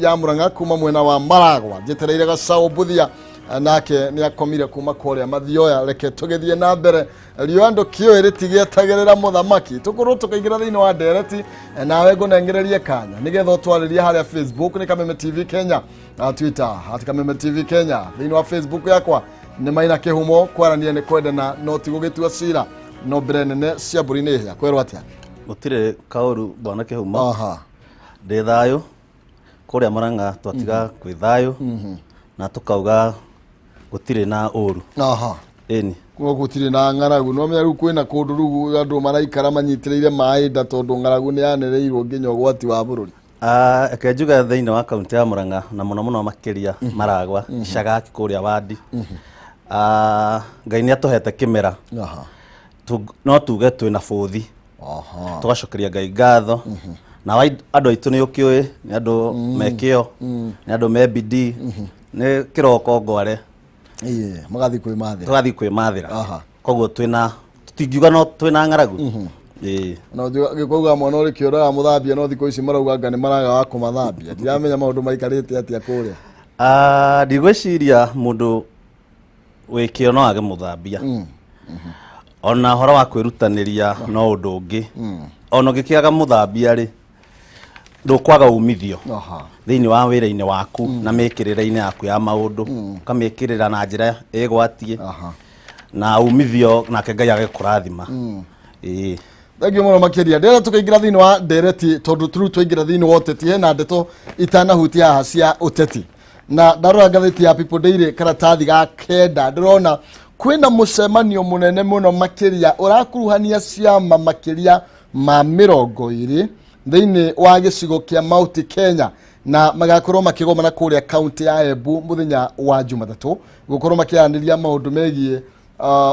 ya Murang'a kuma mwena wa Maragwa. Njetereire Gacau Mbuthia, nake nĩ akomire kuma kũrĩa Mathioya. Reke tũgĩthiĩ na mbere, riũa ndũkĩũĩ rĩtigĩetagĩrĩra mũthamaki. Tũkorwo tũkĩingĩra thĩinĩ wa ndereti, nawe ngũnengererie kanya nĩgetha ũtwarĩrie harĩa Facebook nĩ Kameme TV Kenya, na Twitter @KamemeTVKenya. Thĩinĩ wa Facebook yakwa nĩ Maina Kĩhumo. Kwarania nĩ kwendana, no ti gũgĩtua cira. No mbere nene cia mbũri nĩ hĩa kwerwo atĩa? Gũtirĩ kaũru, bwana Kĩhumo. Ndĩ thayũ kũrĩa Mũrang'a, twatiga kwĩ thayũ na tũkauga gũtirĩ na ũru. Ĩni. Kuo gũtirĩ na ng'aragu? No menya rĩu kwĩna kũndũ rĩu andũ maraikara manyitĩrĩire maĩ nda tondũ ng'aragu nĩ yanĩrĩirwo nginya ũgwati wa bũrũri. Ah, reke njuge thĩinĩ wa kaunti ya Murang'a na mũno mũno makĩria Maragwa, Icagaki kũrĩa wandi. Ah, Ngai nĩ atũhete kĩmera. No tuge twĩna bũthi. Tũgacokeria Ngai ngatho. Na andũ aitũ nĩ ũkĩũĩ nĩ andũ me kĩo, nĩ andũ me bidii, nĩ kĩroko ngware. Ĩĩ, magathiĩ kwĩmathĩra. Tũgathiĩ kwĩmathĩra. Koguo twĩna, tũtingiuga no twĩna ng'aragu. Ĩĩ. Na gĩkauga mwana ũrĩ kĩũraga mũthambia, no thikũ ici marauga anga nĩ maraga wa kũmathambia. Ndiramenya maũndũ maikarĩte atĩa kũrĩa. Ah, ndigwĩciria mũndũ wĩ kĩo no age mũthambia. Ona ũhoro wa kwĩrutanĩria no ũndũ ũngĩ. Ona ũngĩkĩaga mũthambia rĩ, ndũkwaga umithio thĩinĩ wa wĩra-inĩ waku na mĩkĩrĩre-inĩ yaku ya maũndũ, ũkamĩkĩrĩra na njĩra ĩgwatie na umithio, nake Ngai agĩkũrathima. Ĩĩ. Thengiũ mũno makĩria. Ndĩrenda tũkaingĩra thĩinĩ wa ndereti, tondũ tũrĩu twaingĩra thĩinĩ wa ũteti, hena ndeto itanahutia haha cia ũteti. Na ndarora ngathĩti ya People Daily karatathi ga 9, ndĩrona kwĩna mũcemanio mũnene mũno makĩria ũrakuruhania ciama makĩria ma 20 thĩinĩ wa gĩcigo kĩa Mount Kenya, na magakorwo makĩgomana kũrĩa kaunti ya Embu mũthenya wa Jumatatũ gũkorwo makĩaranĩria maũndũ megiĩ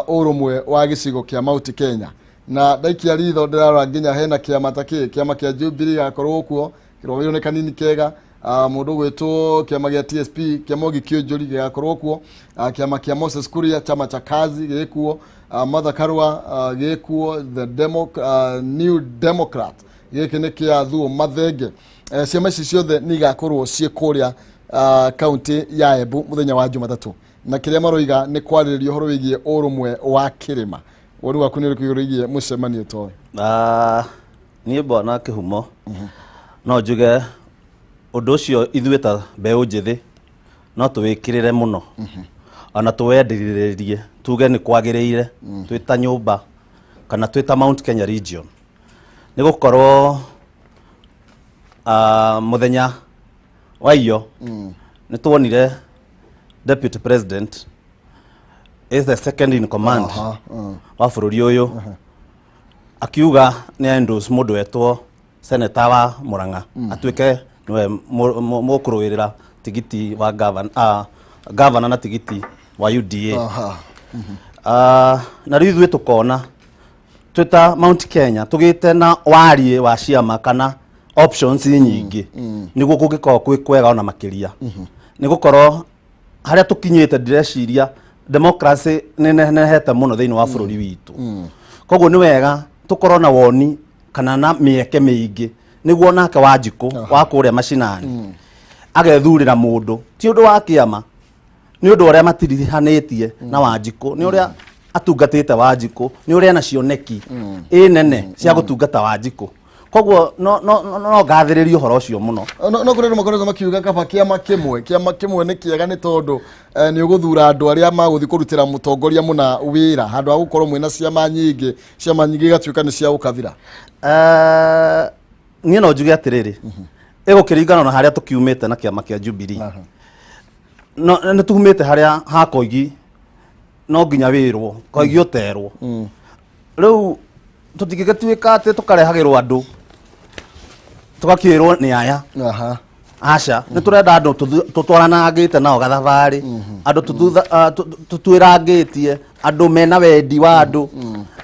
ũrũmwe wa gĩcigo kĩa Mount Kenya. Na ndaikia ritho ndĩrarora nginya hena kĩama ta kĩ kĩama kĩa Jubilee gĩgakorwo kuo kĩrũgamĩrĩirwo nĩ Kanini Kega, mũndũ gwĩtwo kĩama gĩa TSP kĩa Mwangi Kĩũnjũri gĩgakorwo kuo, kĩama kĩa Moses Kuria, Chama cha Kazi gĩkuo, Martha Karua gĩkuo, the New Democrat gĩkĩ nĩ kĩa Thuo Mathenge. Ciama ici ciothe nĩ igakorwo ciĩ kũrĩa kaunti ya Embu mũthenya wa Jumatatũ, na kĩrĩa maroiga nĩ kwarĩrĩria ũhoro wĩgiĩ ũrũmwe wa kĩrĩma. Woni waku nĩ ũrĩkũ igũrũ rĩgiĩ mũcemanio ta ũyũ? Ah, niĩ bwana Kĩhumo no njuge ũndũ ũcio ithuĩ ta mbeũ njĩthĩ no tũwĩkĩrĩre mũno, ona tũwendithĩrĩrie, tuge nĩ kwagĩrĩire twĩ ta nyũmba kana twĩ ta Mount Kenya region, nĩ gũkorwo mũthenya wa iyo nĩ tuonire deputy president is the second in command wa bũrũri ũyũ akiuga nĩ endorse mũndũ wetwo seneta wa Murang'a atuĩke nĩwe mũkũrũĩrĩra tigiti wa governor, governor na tigiti wa UDA. Na rĩu ithuĩ tũkona twĩ ta Mount Kenya tũgĩte na wariĩ wa ciama kana options nyingĩ nĩguo kũngĩkorwo kwĩ kwega ona makĩria, nĩ gũkorwo harĩa tũkinyĩte ndĩreciria democracy nĩ nenehete mũno thĩinĩ wa bũrũri witũ. Koguo nĩ wega tũkorwo na woni kana na mĩeke mĩingĩ nĩguo nake Wanjikũ wa kũrĩa macinani agethurĩra mũndũ, ti ũndũ wa kĩama, nĩ ũndũ ũrĩa matirihanĩtie na Wanjikũ, nĩ ũrĩa atungatĩte Wanjikũ, nĩ ũrĩa ena cioneki ĩ nene cia gũtungata Wanjikũ. Koguo no ngathĩrĩrie ũhoro ũcio mũno. No kũrĩ andũ makoretwo makiuga kaba kĩama kĩmwe nĩ kĩega, nĩ tondũ nĩ ũgũthura andũ arĩa magũthiĩ kũrutĩra mũtongoria mũna wĩra handũ ha gũkorwo mwĩna ciama nyingĩ, ciama nyingĩ igatuĩka nĩ cia ũkabira. Niĩ no njuge atĩrĩrĩ, ĩgũkĩringana na harĩa tũkiumĩte na kĩama kĩa Jubilee. No nĩ tumĩte harĩa ha Koigi, no nginya wĩrwo Koigi ũterwo. Rĩu tũtingĩgĩtuĩka atĩ tũkarehagĩrwo andũ tũgakĩrwo nĩ aya. Aca, nĩ tũrenda andũ tũtwaranangĩte nao gathabarĩ, andũ tũtuĩrangĩtie, andũ mena wendi wa andũ,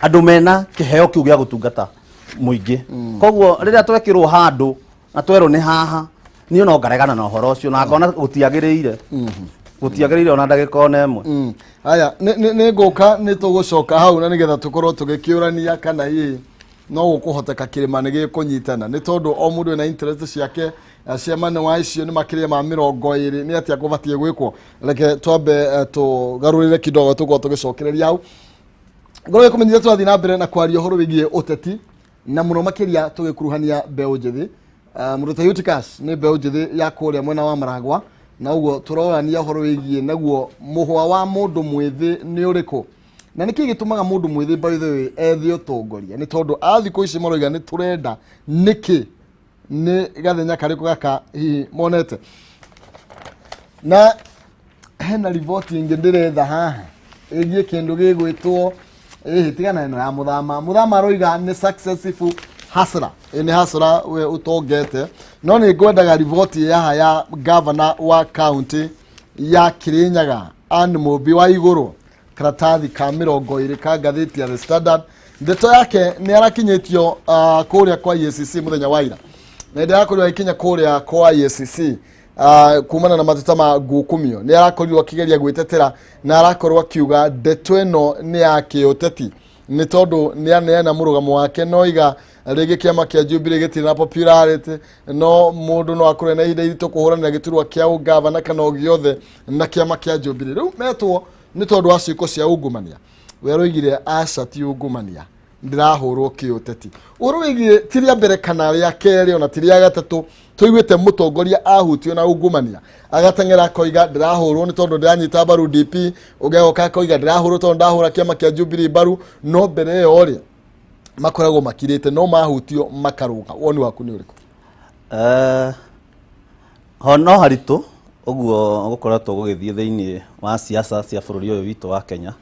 andũ mena kĩheo kĩu gĩa gũtungata mũingĩ. Koguo rĩrĩa twekĩrwo handũ na twerwo nĩ haha, niĩ no ngaregana na ũhoro ũcio na ngona gũtiagĩrĩire, gũtiagĩrĩire ona ndagĩka ona ĩmwe. Aya, nĩ ngũka, nĩ tũgũcoka hau na nĩgetha tũkorwo tũgĩkĩũrania kana hihi no gũkũhoteka kĩrĩma nĩ gĩkũnyitana, nĩ tondũ o mũndũ ena interest ciake. Ciamane wa icio nĩ makĩria ma 20. Nĩ atĩa kũbatiĩ gwĩkwo? Reke twambe tũgarũrĩre kidogo, tũkorwo tũgĩcokereria hau. Ngorwo gĩkũmenyithia tũrathiĩ na mbere na kwaria ũhoro wĩgiĩ ũteti na mũno makĩria tũgĩkuruhania mbeũ njĩthĩ. Mũndũ ta Eutychus nĩ mbeũ njĩthĩ ya kũrĩa mwena wa Maragwa, na ũguo tũrorania ũhoro wĩgiĩ naguo mũhwa wa mũndũ mwĩthĩ nĩ ũrĩkũ, na nĩkĩ gĩtũmaga mũndũ mwĩthĩ, by the way, ethe ũtongoria, nĩ tondũ a thikũ ici maroiga nĩ tũrenda nĩkĩ, nĩ gathenya karĩkũ gaka hihi monete. Na hena riboti ĩngĩ ndĩretha haha ĩgiĩ kĩndũ gĩgwĩtwo ĩhĩ, tigana ĩno ya mũthama. Mũthama aroiga nĩ successful hustler. Ĩ nĩ hustler we ũtongete, no nĩ ngwendaga riboti yaha ya gavana wa kaunti ya Kirinyaga, Ann Mũmbi wa Igũrũ, karatathi ka 20 ka ngathĩti ya The Standard. Ndeto yake nĩ arakinyĩtio kũrĩa kwa EACC mũthenya wa ira, na hĩndĩ arakorirwo agĩkinya kũrĩa kwa EACC kumana na mateta ma ngukumio, nĩ arakorirwo akĩgeria gwĩtetera na arakorwo akiuga ndeto ĩno nĩ ya kĩũteti, nĩ tondũ nĩ aneana mũrũgamo wake, no iga rĩngĩ kĩama kĩa Jubilee gĩtirĩ na popularity, no mũndũ no akorwo na ihinda iritũ kũhũranĩra gĩturwa kĩa ũgavana kana o gĩothe na kĩama kĩa Jubilee. Rĩu metwo nĩ tondũ wa ciĩko cia ungumania. We aroigire aca, ti ungumania, ndĩrahũrwo kĩũteti. Ũhoro wĩgiĩ ti rĩa mbere kana rĩa kerĩ, ona ti rĩa gatatũ tũiguĩte mũtongoria ahutio na ungumania agateng'era akoiga ndĩrahũrwo nĩ tondũ ndĩranyita mbaru DP, ũngĩ agoka akoiga ndĩrahũrwo tondũ ndahũra kĩama kĩa Jubilee mbaru. No mbere ĩyo rĩ, makoragwo makirĩte, no mahutio makarũga. Woni waku nĩ ũrĩkũ? Ho no haritũ ũguo gũkoretwo gũgĩthiĩ thĩinĩ wa siasa cia bũrũri ũyũ witũ wa Kenya.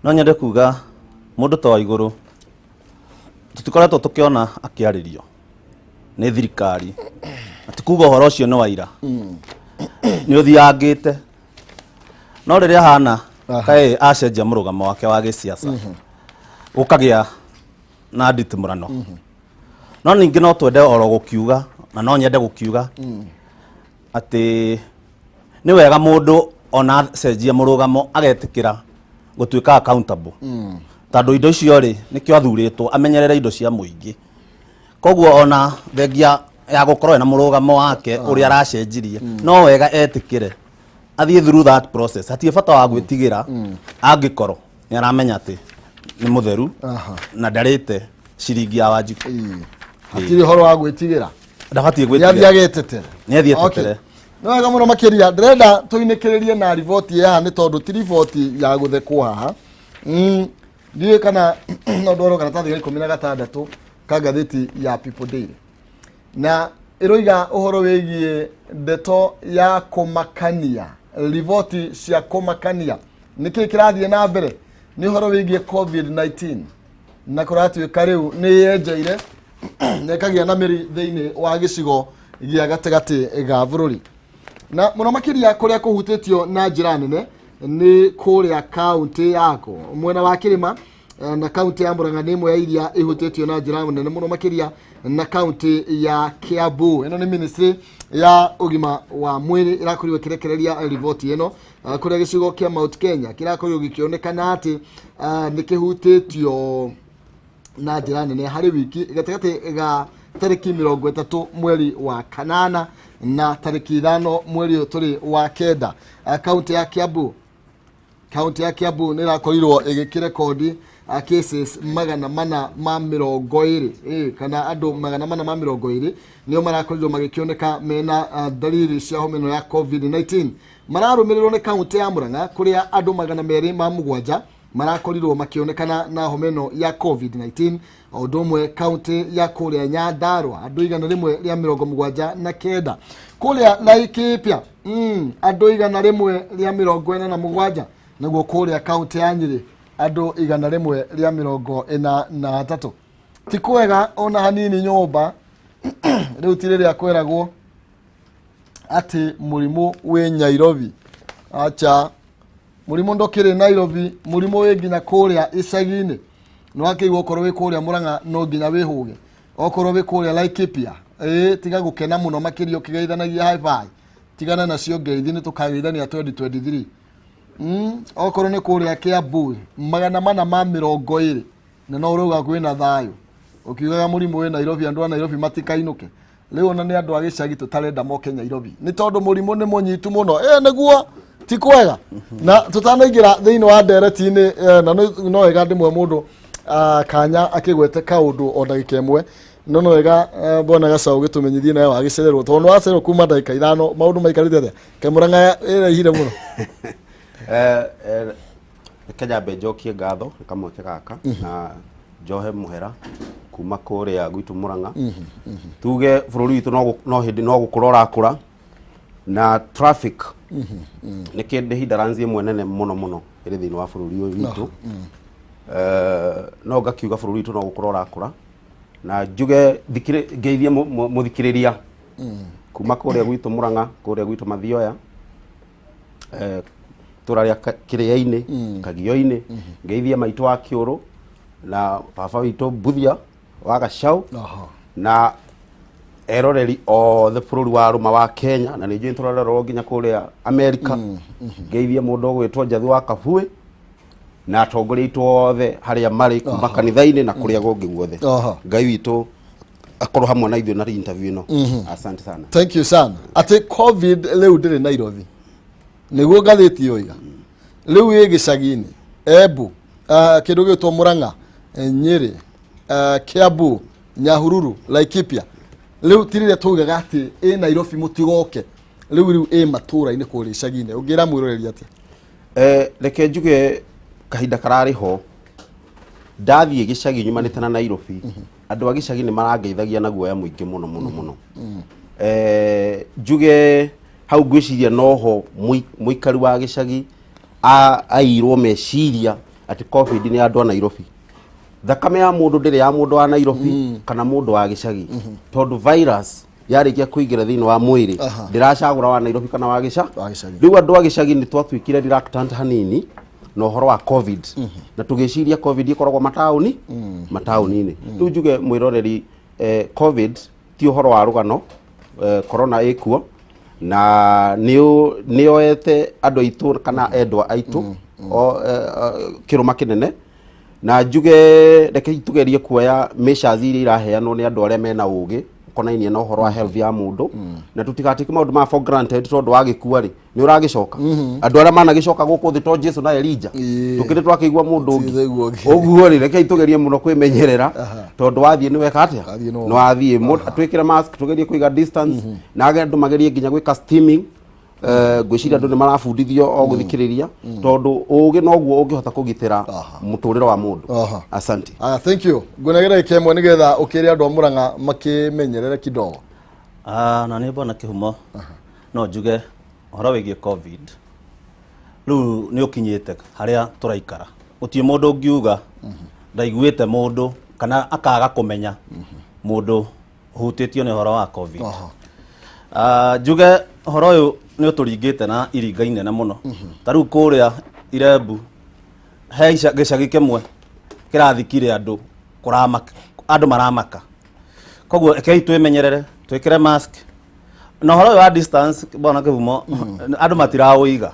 No nyende kuga mũndũ ta wa igũrũ tũtikoretwo tũkĩona akĩarĩrio nĩ thirikari, na ti kuga ũhoro ũcio nĩ wa ira, nĩ ũthiangĩte, no rĩrĩa hana kaĩ acenjia mũrũgamo wake wa gĩsiasa, gũkagĩa na nditimũrano. No ningĩ no twende oro gũkiuga, na no nyende gũkiuga atĩ nĩ wega mũndũ ona acenjia mũrũgamo agetĩkĩra gũtuĩka accountable, tondũ indo icio rĩ, nĩkĩo athurĩtwo amenyerere indo cia mũingĩ. Koguo ona thengia ya gũkorwo ena mũrũgamo wake ũrĩa aracenjirie, no wega etĩkĩre athiĩ through that process. Hatirĩ bata wa gwĩtigĩra angĩkorwo nĩ aramenya atĩ nĩ mũtheru na ndarĩte ciringi ya Wanjikũ. Hatirĩ ũhoro wa gwĩtigĩra. Ndabatiĩ nĩ athiĩ gwĩtigĩra. Agetetere. Nĩ athiĩ etetere. Nĩ wega mũno makĩria. Ndĩrenda tũinĩkĩrĩrie na riboti yaha, nĩ tondũ ti riboti ya gũthekwo haha. Ndiũĩ kana no ndwarwo karatathi ga 16 ka ngathĩti ya People Daily, na ĩroiga ũhoro wĩgiĩ ndeto ya kũmakania, riboti cia kũmakania. Nĩkĩ kĩrathiĩ na mbere? Nĩ ũhoro wĩgiĩ COVID-19, na kũratuĩka rĩu nĩ yenjeire na ĩkagĩa na mĩri thĩinĩ wa gĩcigo gĩa gatagatĩ ga bũrũri, na mũno makĩria kũrĩa kũhutĩtio na njĩra nene nĩ kũrĩa kaunti yako mwena wa kĩrĩma, na kaunti ya Murang'a nĩ ĩmwe ya iria ihutĩtio na njĩra nene mũno makĩria, na kaunti ya Kiambu. Ĩno nĩ ministry ya ũgima wa mwĩrĩ ĩrakorirwo ĩkĩrekereria riboti ĩno, kũrĩa gĩcigo kĩa Mount Kenya kĩrakorirwo gĩkĩonekana atĩ nĩ kĩhutĩtio na njĩra nene harĩ wiki gatagatĩ ga tarĩki 30 mweri wa kanana na tarĩki 5 mweri ũyũ tũrĩ wa kenda. Kaunti ya Kiambu, kaunti ya Kiambu nĩ ĩrakorirwo ĩgĩkĩrekondi cases 420, kana andũ 420 nĩo marakorirwo magĩkĩoneka mena dalili cia homa ĩno ya COVID-19. Mararũmĩrĩrwo nĩ kaunti ya Murang'a, kũrĩa andũ 207 marakorirwo makĩonekana na homa ĩno ya COVID-19. O ũndũ ũmwe kaunti ya kũrĩa Nyandarua, andũ 179. Kũrĩa Laikipia, andũ 147. Naguo kũrĩa kaunti ya Nyĩrĩ, andũ 143. Ti kwega ona hanini. Nyũmba rĩu ti rĩrĩa kweragwo atĩ mũrimũ wĩ Nairobi. Acha, mũrimũ ndũkĩrĩ Nairobi, mũrimũ wĩ nginya kũrĩa icagi-inĩ. Nĩ wakĩigua, okorwo wĩ kũrĩa Murang'a no nginya wĩhũge, okorwo wĩ kũrĩa Laikipia, ĩĩ, tiga gũkena mũno makĩria ũkĩgeithanagia high five. Tigana nacio ngeithi, nĩ tũkageithania 2023. Okorwo nĩ kũrĩa Kiambu, 420, na no ũrauga kwĩna thayũ, ũkiugaga mũrimũ wĩ Nairobi, andũ a Nairobi matikainũke. Rĩu ona nĩ andũ a gĩcagi tũtarenda moke Nairobi nĩ tondũ mũrimũ nĩ mũnyitu mũno. Ĩ nĩguo ti kwega. Na tũtanaingĩra thĩinĩ wa ndereti-inĩ na no wega ndĩmwe mũndũ kanya akĩgwete kaũndũ o ndagĩka ĩmwe, no wega bwana Gacau gĩtũmenyithie nawe wagĩcererwo, tondũ nĩ wacererwo kuma ndagĩka 5. Maũndũ maikarĩte atĩa? Kaĩ Mũrang'a ĩraihire mũno? Reke nyambe njokie ngatho nĩ kamweke gaka na njohe mũhera kuma kũrĩa gwitũ Mũrang'a. Tuge bũrũri witũ no hĩndĩ no gũkũra ũrakũra, na traffic nĩ kĩndũ hindrance ĩmwe nene mũno mũno ĩrĩ thĩinĩ wa bũrũri ũyũ witũ. No ngakiuga bũrũri witũ no gũkũra ũrakũra, na njuge ngeithie mũthikĩrĩria kuma kũrĩa gwitũ Mũrang'a, kũrĩa gwitũ Mathioya, itũra rĩa Kĩrĩa-inĩ, Kagio-inĩ. Ngeithie maitũ wa Kĩũrũ na baba witũ Mbuthia wa Gacau na eroreri othe bũrũri wa rũma wa Kenya, na nĩ njũĩ tũrarorerwo nginya kũrĩa Amerika. Ngeithie mũndũ ũgwĩtwo Njathi wa Kabue na atongoria aitũ othe harĩa marĩ, kuma kanitha-inĩ na kũrĩa kũngĩ guothe. Ngai witũ akorwo hamwe na ithuĩ na interview ĩno. Asante sana. Thank you sana. Atĩ COVID rĩu ndĩrĩ Nairobi, nĩguo ngathĩti yoiga. Rĩu ĩ gĩcagi-inĩ, Embu, kĩndũ gĩgwĩtwo Mũrang'a, Nyĩrĩ, Kiambu, Nyahururu, Laikipia. Rĩu ti rĩrĩa twaugaga atĩ ĩ Nairobi mũtigoke, rĩu ĩ matũũra-inĩ kũrĩa icagi-inĩ. Ũngĩra mwĩroreri atĩa? Reke njuge kahinda kararĩ ho ndathiĩ gĩcagi nyumanĩte na Nairobi, andũ a gĩcagi nĩ marangeithagia na guoya mũingĩ mũno mũno mũno. Njuge hau ngwĩciria noho mũikari wa gĩcagi airwo meciria atĩ COVID nĩ andũ a Nairobi. Thakame ya mũndũ ndĩrĩ ya mũndũ wa Nairobi kana mũndũ wa gĩcagi, tondũ virus yarĩkia kũingĩra thĩinĩ wa mwĩrĩ ndĩracagũra wa Nairobi kana wa gĩca. Wa gĩcagi. Rĩu andũ a gĩcagi nĩ twatuĩkire reluctant hanini na ũhoro wa COVID, na tũgĩciria COVID ĩkoragwo mataũni-inĩ. Rĩu njuge mwĩroreri, COVID ti ũhoro wa rũgano. Corona ĩkuo na nĩyoete andũ aitũ kana endwa aitũ o, kĩrũma kĩnene, na njuge reke tugerie kuoya measures iria iraheanwo nĩ andũ arĩa mena ũgĩ ũkonainie na ũhoro wa health ya mũndũ, na tũtigatake maũndũ ma for granted, tondũ wagĩkua rĩ, nĩ ũragĩcoka. Andũ arĩa managĩcoka gũkũ thĩ to Jesu na Elijah. Tũkĩrĩ twakĩigua mũndũ ũngĩ? Tũtiraigua ũngĩ. Ũguo rĩ, rekei tũgerie mũno kwĩmenyerera, tondũ wathiĩ nĩ weka atĩa? Wathiĩ nĩ nĩ wathiĩ. Twĩkĩre mask, tũgerie kũiga distance, na andũ magerie nginya gwĩka steaming. Ngwĩciria andũ nĩ marabundithio o gũthikĩrĩria, tondũ ũgĩ noguo ũngĩhota kũgitĩra mũtũrĩre wa mũndũ. Asante. Aya, thank you. Ngũnegera ĩkemwe nĩgetha ũkĩre andũ a Mũrang'a makĩmenyerere kidogo. Na nĩ bwana Kĩhumo, no njuge ũhoro wĩgiĩ COVID rĩu nĩ ũkinyĩte harĩa tũraikara. Gũtirĩ mũndũ ũngiuga ndaiguĩte mũndũ kana akaga kũmenya mũndũ ũhutĩtio nĩ ũhoro wa COVID. Njuge ũhoro ũyũ nĩ ũtũringĩte na iringa inene mũno. Ta rĩu kũrĩa Irembu he gĩcagi kĩmwe kĩrathikire andũ, kũramaka, andũ maramaka. Koguo rekei twĩmenyerere, twĩkĩre mask, na ũhoro ũyũ wa distance, bwana Kĩhumo, andũ matiraũiga.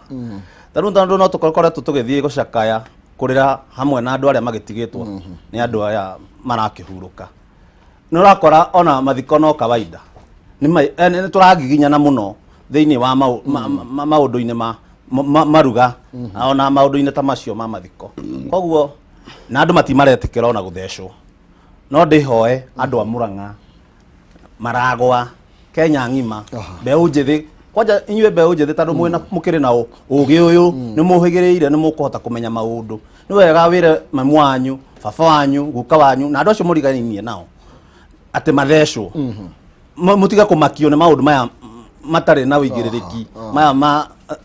Ta rĩu tondũ no tũkoretwo tũgĩthiĩ gũcakaya, kũrĩra hamwe na andũ arĩa magĩtigĩtwo nĩ andũ aya marakĩhurũka, nĩ ũrakora ona mathiko no kawaida nĩ tũragiginyana mũno thĩinĩ wa maũndũ-inĩ ma maruga, ona maũndũ-inĩ ta macio ma mathiko. Koguo na andũ matimaretĩkĩra ona gũthecwo. No ndĩhoe andũ a Mũrang'a, Maragwa, Kenya ng'ima, mbeũ njĩthĩ kwanja, inyuĩ mbeũ njĩthĩ, tondũ mwĩna mũkĩrĩ na ũgĩ ũyũ, nĩ mũhĩgĩrĩire, nĩ mũkũhota kũmenya maũndũ. Nĩ wega wĩre mamu wanyu, baba wanyu, guka wanyu na andũ acio mũrigainie nao atĩ mathecwo. Mũtige kũmakio nĩ maũndũ maya matarĩ na ũigĩrĩrĩki, maya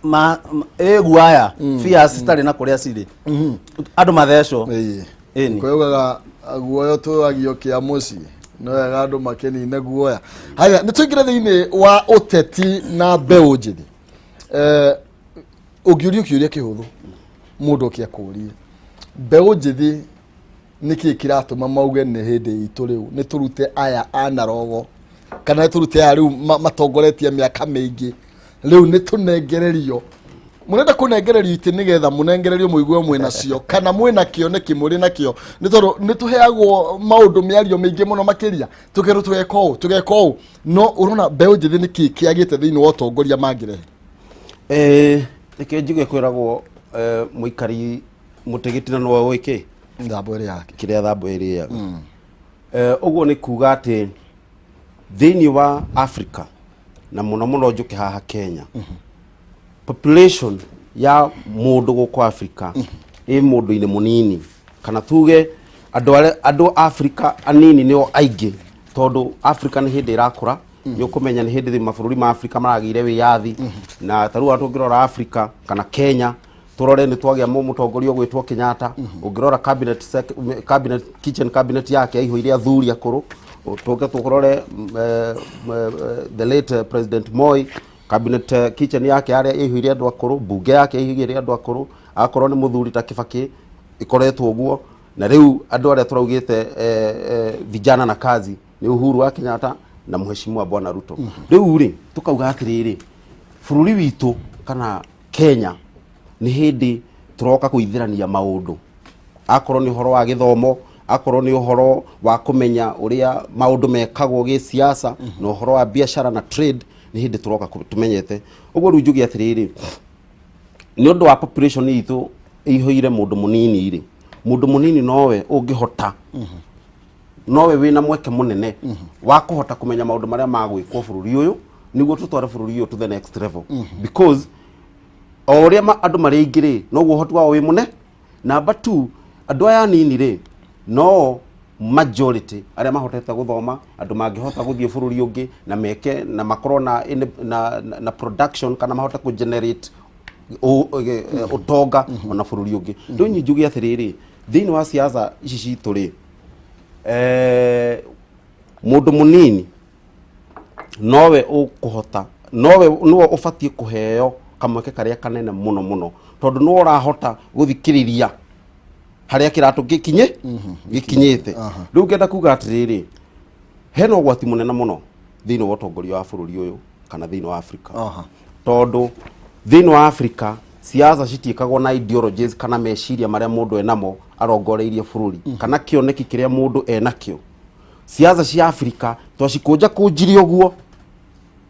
ma ĩ guaya fears citarĩ na kũrĩa cirĩ. Andũ mathecwo. Ĩni. Kwaugaga guoya ũtũragio kĩa mũciĩ. No wega andũ makĩnine guoya. Haya, nĩ tũingĩre thĩinĩ wa ũteti na mbeũ njĩthĩ. Ũngĩũrio kĩũria kĩhũthũ, mũndũ oke akũrie mbeũ njĩthĩ nĩkĩ kĩratũma mauge nĩ hĩndĩ itũ rĩu, nĩ tũrute aya a Narogo kana nĩ tũrute aya rĩu matongoretie mĩaka mĩingĩ, rĩu nĩ tũnengererio. Mũrenda kũnengererio itĩ nĩgetha mũnengererio mũigue mwĩna cio, kana mwĩna kĩoneki mũrĩ nakĩo? Nĩ tondũ nĩ tũheagwo maũndũ, mĩario mĩingĩ mũno makĩria, tũkerwo tũgeka ũũ, tũgeka ũũ, no ũrona mbeũ njĩthĩ nĩ kĩĩ kĩagĩte thĩinĩ wa ũtongoria mangĩrehe? Reke njuge kwĩragwo mũikari mũtĩ gĩtina nowe ũĩ kĩ thambo ĩrĩ yake. Kĩrĩa thambo ĩrĩaga. Ũguo nĩ kuga atĩ thĩinĩ wa Africa, na mũno mũno njũke haha Kenya, population ya mũndũ gũkũ Africa ĩ mũndũ-inĩ mũnini, kana tuge andũ arĩa andũ Africa anini nĩo aingĩ, tondũ Africa nĩ hĩndĩ ĩrakũra. Nĩ ũkũmenya nĩ hĩndĩ mabũrũri ma Africa maragĩire wĩyathi, na ta rĩu ona tũngĩrora Africa kana Kenya, tũrore nĩ twagĩa mũtongoria ũgwĩtwo Kenyatta. Ũngĩrora cabinet, kitchen cabinet yake aihũire athuri akũrũ. Tũke tũrore the late President Moi, cabinet kitchen yake yarĩa ĩihũire andũ akũrũ, mbunge yake ĩihũire andũ akũrũ. Akorwo nĩ mũthuri ta Kibaki, ĩkoretwo ũguo. Na rĩu andũ arĩa tũraugĩte vijana na kazi nĩ Uhuru wa Kenyatta na Mheshimiwa Bwana Ruto. Rĩu rĩ, tũkauga atĩrĩrĩ, bũrũri witũ kana Kenya nĩ hĩndĩ tũroka kũithĩrania maũndũ, akorwo nĩ ũhoro wa gĩthomo, akorwo nĩ ũhoro wa kũmenya ũrĩa maũndũ mekagwo gĩsiasa, na ũhoro wa biacara na trade, nĩ hĩndĩ tũroka tũmenyete ũguo. Rĩu njuge atĩrĩrĩ, nĩ ũndũ wa population itũ ĩihũire mũndũ mũnini rĩ, mũndũ mũnini nowe ũngĩhota, nowe wĩna mweke mũnene wa kũhota kũmenya maũndũ marĩa magwĩkwo bũrũri ũyũ nĩguo tũtware bũrũri ũyũ to the next level, because o ũrĩa andũ marĩ aingĩ rĩ, noguo ũhoti wao wĩ mũne. Number two, andũ aya anini rĩ, no majority arĩa mahotete gũthoma, andũ mangĩhota gũthiĩ bũrũri ũngĩ na meke na makorwo na production, kana mahote kũ generate ũtonga ona bũrũri ũngĩ. Rĩu niĩ njuge atĩrĩrĩ, thĩinĩ wa siasa ici citũ rĩ, mũndũ mũnini nowe ũkũhota, nowe nĩwe ũbatiĩ kũheo kamweke karĩa kanene mũno mũno, tondũ nĩwe ũrahota gũthikĩrĩria harĩa kĩratũ gĩkinye gĩkinyĩte. Rĩu ngenda kuga atĩrĩrĩ, hena ũgwati mũnene mũno thĩinĩ wa ũtongoria wa bũrũri ũyũ kana thĩinĩ wa Afrika, tondũ thĩinĩ wa Afrika siasa citiĩkagwo na ideologies kana meciria marĩa mũndũ enamo arongoreirie bũrũri, kana kĩoneki kĩrĩa mũndũ enakĩo. Siasa cia Afrika twacikũnja kũnjirie ũguo,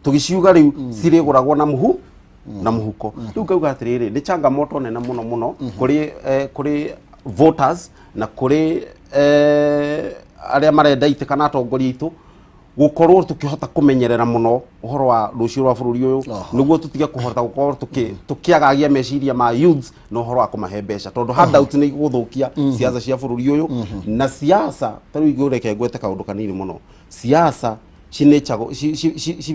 tũgĩciuga rĩu cirĩgũragwo na mũhu na mũhuko. Rĩu ngauga atĩrĩrĩ, nĩ changamoto nene mũno mũno kũrĩ voters na kũrĩ arĩa marenda itĩ kana atongoria aitũ, gũkorwo tũkĩhota kũmenyerera mũno ũhoro wa rũciũ rwa bũrũri ũyũ, nĩguo tũtige kũhota gũkorwo tũkĩagagia meciria ma youths na ũhoro wa kũmahe mbeca, tondũ handouts nĩ igũthũkia siasa cia bũrũri ũyũ. Na siasa ta rĩu ingĩreke ngwete kaũndũ kanini mũno, siasa cinĩchagwo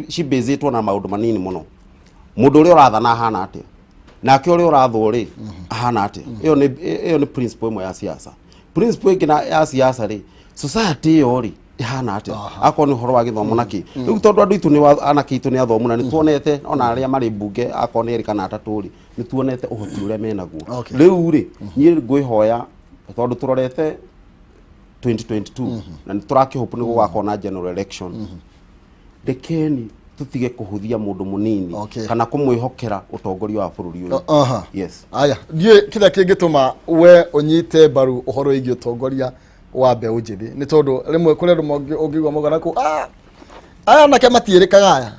cibĩzĩtwo na maũndũ manini mũno: mũndũ ũrĩa ũrathana ahana atĩa, nake ũrĩa ũrathwo rĩ ahana atĩa. Ĩyo nĩ principle ĩmwe ya siasa. Principle ĩngĩ ya siasa rĩ, society ĩyo rĩ ĩhana atĩa, akorwo nĩ ũhoro wa gĩthomo na kĩ. Rĩu tondũ andũ aitũ nĩ anake aitũ nĩ athomu, na nĩ tuonete ona arĩa marĩ mbunge, akorwo nĩ erĩ kana atatũ rĩ, nĩ tuonete ũhoti ũrĩa menaguo. Rĩu rĩ, niĩ ngwĩhoya, tondũ tũrorete 2022 na nĩ tũrakĩhope nĩ gũgakorwo na general election, rekeni tũtige kũhũthia mũndũ mũnini kana kũmwĩhokera ũtongoria wa bũrũri ũyũ. Yes. Aya, ndiũĩ kĩrĩa kĩngĩtũma we ũnyite mbaru ũhoro wĩgiĩ ũtongoria wa mbeũ njĩthĩ, nĩ tondũ rĩmwe kũrĩ andũ ũngĩigua mauga naku, "Ah, aya anake matiĩrĩkaga, aya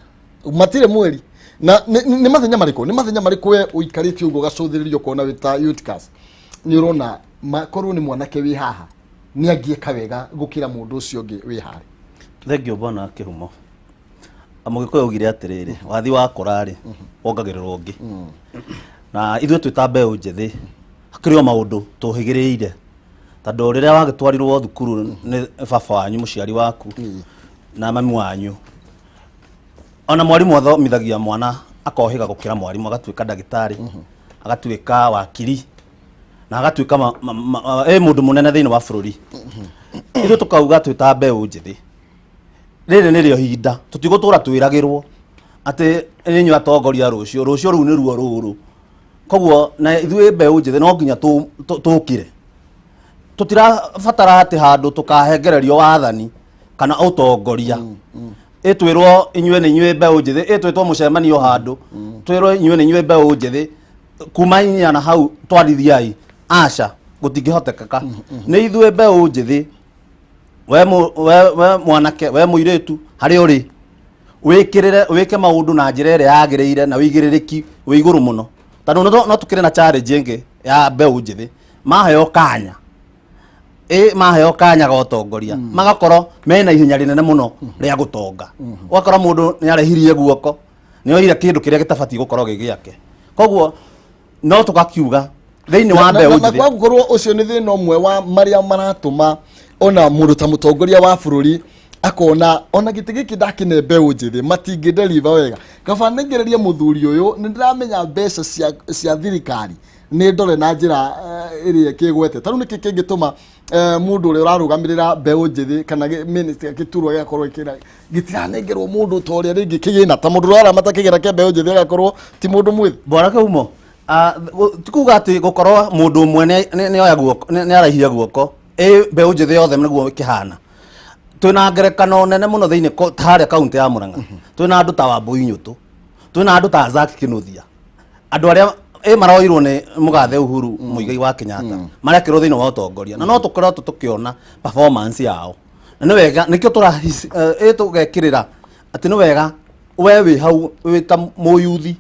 matirĩ mweri." Na nĩ mathenya marĩkũ we ũikarĩte ũguo ũgacũthĩrĩria ũkona wĩ ta Eutychus nĩ ũrona makorwo nĩ mwanake wĩ haha nĩ angĩeka wega gũkĩra mũndũ ũcio ũngĩ wĩ harĩa? Thengio, bwana Kĩhumo. Mũgĩkũyũ augire atĩrĩrĩ, wathi wakũra rĩ, wongagĩrĩrwo ũngĩ. Na ithuĩ twĩ ta mbeũ njĩthĩ, hakĩrĩ o maũndũ tũhĩgĩrĩire, tondũ rĩrĩa wagĩtwarirwo thukuru nĩ baba wanyu, mũciari waku na mami wanyu, ona mwarimũ athomithagia mwana akohĩga gũkĩra mwarimũ, agatuĩka ndagĩtarĩ, agatuĩka wakiri, na agatuĩka ĩ mũndũ mũnene thĩinĩ wa bũrũri. Ithuĩ tũkauga twĩ ta mbeũ njĩthĩ, rĩrĩ nĩrĩo ihinda. Tũtigũtũra twĩragĩrwo atĩ nĩ inyuĩ atongoria rũciũ. Rũciũ rũu nĩruo rũrũ. Koguo na ithuĩ mbeũ njĩthĩ no nginya tũkĩre. Tũtirabatara atĩ handũ tũkahengererio wathani kana ũtongoria, ĩtwĩrwo inyuĩ nĩ inyuĩ mbeũ njĩthĩ, ĩtwĩtwo mũcemanio handũ twĩrwo inyuĩ nĩ inyuĩ mbeũ njĩthĩ. Kuma inya na hau twarithiai, aca, gũtingĩhotekeka. Nĩ ithuĩ mbeũ njĩthĩ, we mwanake, we mũirĩtu, harĩa ũrĩ, wĩkĩrĩre, wĩke maũndũ na njĩra ĩrĩa yagĩrĩire na wĩigĩrĩrĩki wĩ igũrũ mũno, tondũ no tũkĩrĩ na challenge ĩngĩ ya mbeũ njĩthĩ. Maheo kanya, ĩ maheo kanya ga ũtongoria, magakorwo mena ihenya rĩnene mũno rĩa gũtonga. Ũgakora mũndũ nĩ arehirie guoko, nĩ oire kĩndũ kĩrĩa gĩtabatiĩ gũkorwo gĩ gĩake. Koguo no tũgakiuga thĩinĩ wa mbeũ na njĩthĩ kwa gũkorwo ũcio nĩ thĩna ũmwe wa marĩa maratũma ona mũndũ ta mũtongoria wa bũrũri akona ona gĩtĩ gĩkĩ ndakĩne mbeũ njĩthĩ matingĩ deliver wega, kaba nengererie mũthuri ũyũ, nĩ ndĩramenya mbeca cia thirikari nĩ ndore na njĩra ĩrĩa ĩkĩgwete. Ta rĩu nĩkĩ kĩngĩtũma mũndũ ũrĩa ũrarũgamĩrĩra mbeũ njĩthĩ kana ministry gĩturwa gĩgakorwo gĩtiranengerwo mũndũ ta ũrĩa rĩngĩ kĩgĩna, ta mũndũ ũrĩa ũraramata kĩgĩna kĩa mbeũ njĩthĩ agakorwo ti mũndũ mwĩthĩ? Bwana Kĩhumo, ti kuga atĩ gũkorwo mũndũ ũmwe nĩ oya guoko, nĩ araihia guoko, ĩ mbeũ njĩthĩ yothe nĩguo ĩkĩhana. Twĩna ngerekano nene mũno thĩinĩ ta harĩa kaunti ya Murang'a, twĩna andũ ta Wambui Nyũtũ, twĩna andũ ta Zack Kinuthia, andũ arĩa ĩ maroirwo nĩ mũgathe Uhuru Muigai wa Kenyatta, marekĩrwo thĩinĩ wa ũtongoria, na no tũkoretwo tũkĩona performance yao, na nĩ wega nĩkĩo tũrahisi ĩ tũgekĩrĩra atĩ nĩ wega we wĩ hau wĩ ta mũyuthi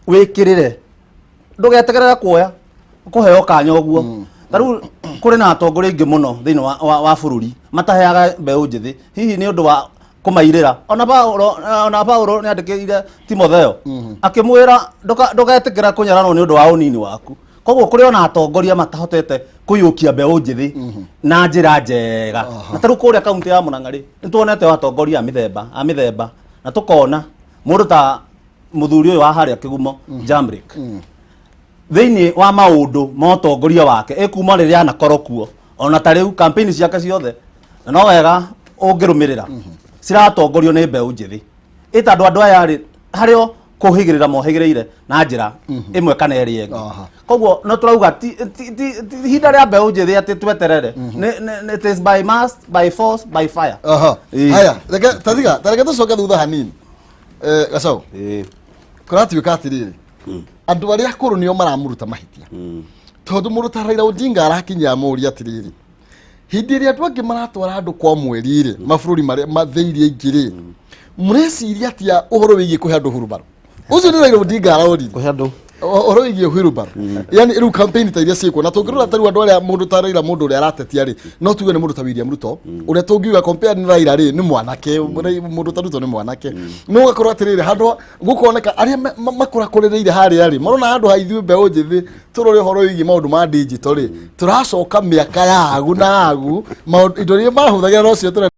wĩkĩrĩre, ndũgetegerere kuoya kũheo kanya ũguo. Ta rĩu kũrĩ na atongoria aingĩ mũno thĩinĩ wa bũrũri mataheaga mbeũ njĩthĩ, hihi nĩ ũndũ wa kũmairĩra. Ona Paulo nĩ andĩkĩire Timotheo akĩmwĩra, "Ndũgetĩkĩra kũnyararwo nĩ ũndũ wa ũnini waku." Koguo kũrĩ ona atongoria matahotete kũiyũkia mbeũ njĩthĩ na njĩra njega. Na ta rĩu kũrĩa kaunti ya Murang'a rĩ, nĩ tuonete atongoria a mĩthemba, na tũkona mũndũ ta mũthuri ũyũ wa harĩa Kĩgumo, Jamrick, thĩinĩ wa maũndũ ma ũtongoria wake ĩkuma rĩrĩa anakorwo kuo, ona ta rĩu campaign ciake ciothe, na no wega ũngĩrũmĩrĩra, ciratongorio nĩ mbeũ njĩthĩ. Ĩ tondũ andũ aya rĩ, harĩo kũhĩgĩrĩra mohĩgĩrĩire na njĩra ĩmwe kana ĩrĩa ĩngĩ. Koguo no tũrauga ti ihinda rĩa mbeũ njĩthĩ atĩ tweterere. It is by mass, by force, by fire. Ĩĩ. Haya, reke tatiga, tareke tũcoke thutha hanini. Gacau, kũratuĩka atĩrĩrĩ, andũ arĩa akũrũ nĩo maramũruta mahĩtia, tondũ mũndũ ta Raila Odinga arakinyia amũria atĩrĩrĩ, hĩndĩ ĩrĩa andũ angĩ maratwara andũ kwa mweri rĩ, mabũrũri marĩa thĩ iria ingĩ rĩ, mũreciria atĩa ũhoro wĩgiĩ kũhe andũ hurumbarũ? Ũcio nĩ Raila Odinga aroririe. Kũhe andũ Ũhoro wĩgiĩ wheelbarrow, yani rĩu campaign ta iria ciĩkwo, na tũngĩrora ta rĩu andũ arĩa mũndũ ta Raila, mũndũ ũrĩa aratetia rĩ, no tuge nĩ mũndũ ta William Ruto, ũrĩa tũngiuga compare nĩ Raila rĩ, nĩ mwanake, mũndũ ta Ruto nĩ mwanake. No ũgakorwo atĩrĩrĩ, handũ gũkoneka arĩa makũrakũrĩrĩire harĩa rĩ, marona handũ ha ithuĩ mbeũ njĩthĩ tũrore ũhoro wĩgiĩ maũndũ ma digital rĩ, tũracoka mĩaka ya agu na agu, maũndũ indo iria marahũthagĩra nocio tũre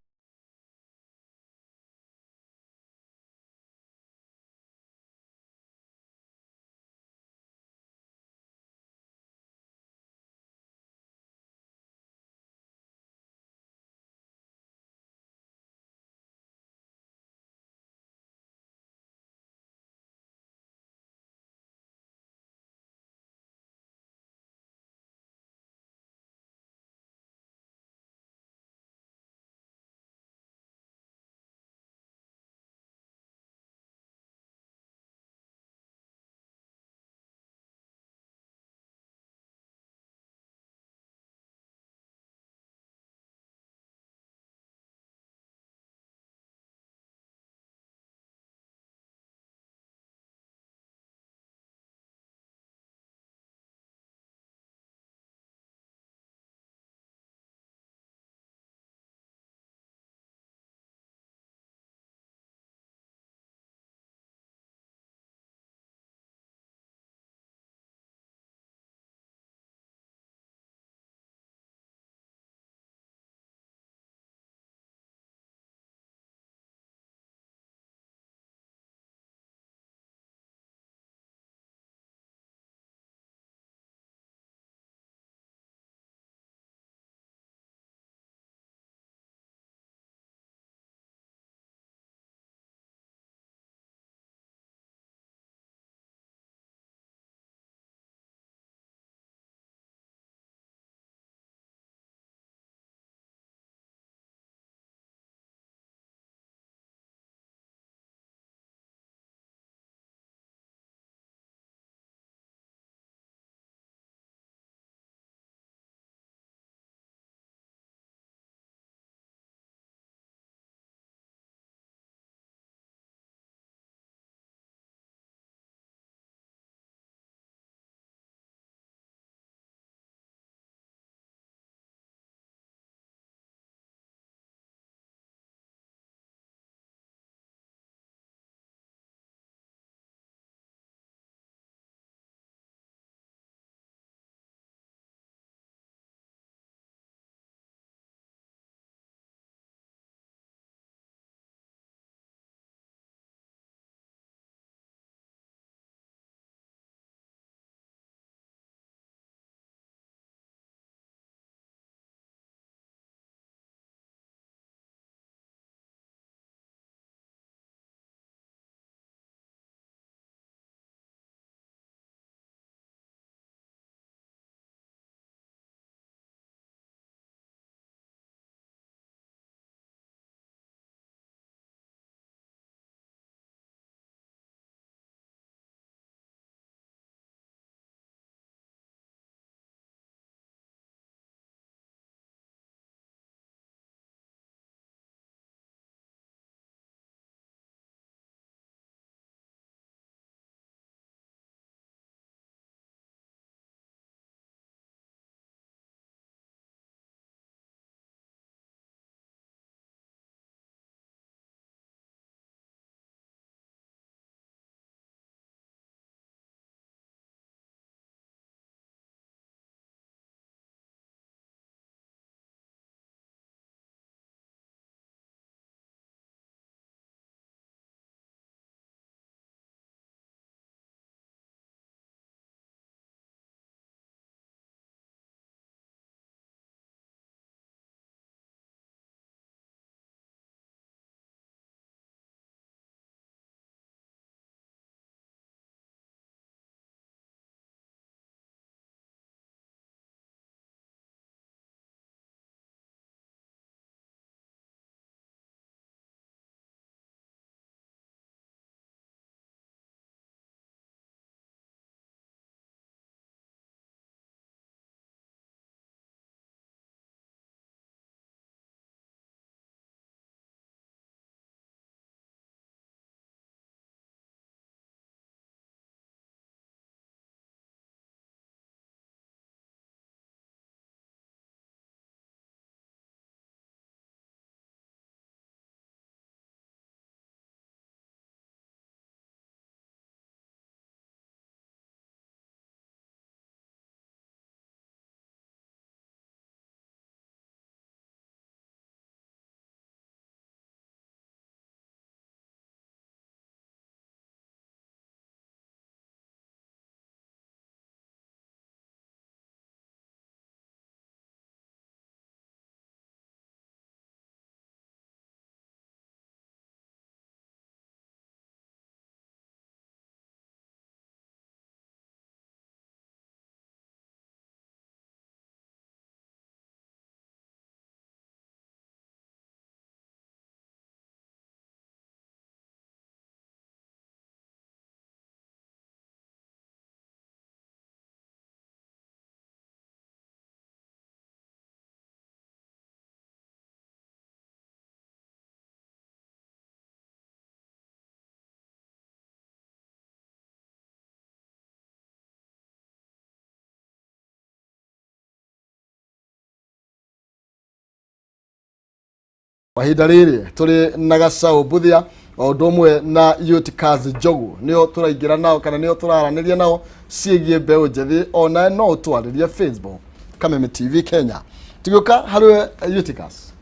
Kwa ihinda rĩrĩ tũrĩ na Gacau Mbuthia o ũndũ ũmwe na Eutychus Njogu, nĩo tũraingĩra nao kana nĩo tũraranĩria nao ciĩgiĩ mbeũ njĩthĩ. Ona no ũtwarĩrie Facebook Kameme TV Kenya. Tũgĩũka harĩ Eutychus,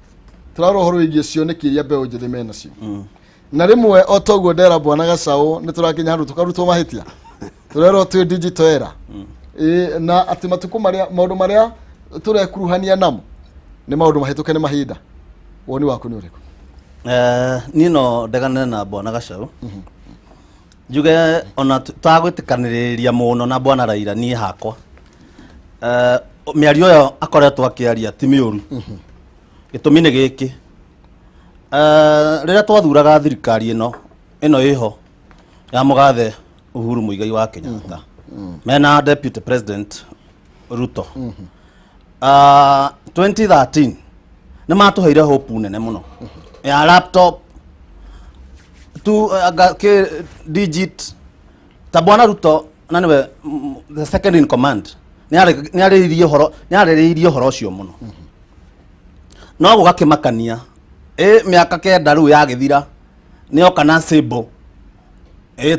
tũrarora ũhoro wĩgiĩ cioneki iria mbeũ njĩthĩ menacio, na rĩmwe o toguo ndera bwana Gacau nĩ tũrakinya handũ tũkarutwo mahĩtia, tũrerwo twĩ digital era. Ĩ, na atĩ matukũ marĩa maũndũ marĩa tũrekuruhania namo nĩ maũndũ mahĩtũke nĩ mahinda. Woni waku nĩ ũrĩkũ? Niĩ no ndegane na bwana Gacau, njuge ona tagwĩtĩkanĩrĩria mũno na bwana Raila. Niĩ hakwa, mĩario ĩyo akoretwo akĩaria ti mĩũru. Gĩtũmi nĩ gĩkĩ, rĩrĩa twathuraga thirikari ĩno ĩno ĩho ya mũgathe Uhuru Muigai wa Kenyatta mena Deputy President Ruto, 2013 nĩ matũheire hope nene mũno ya laptop tu, digit ta bwana Ruto na niwe the second in command, nĩ arĩrĩirie ũhoro, nĩ arĩrĩirie ũhoro ũcio mũno. No gũgakĩmakania ĩ mĩaka 9 rĩu yagĩthira, nĩ oka na symbol ĩ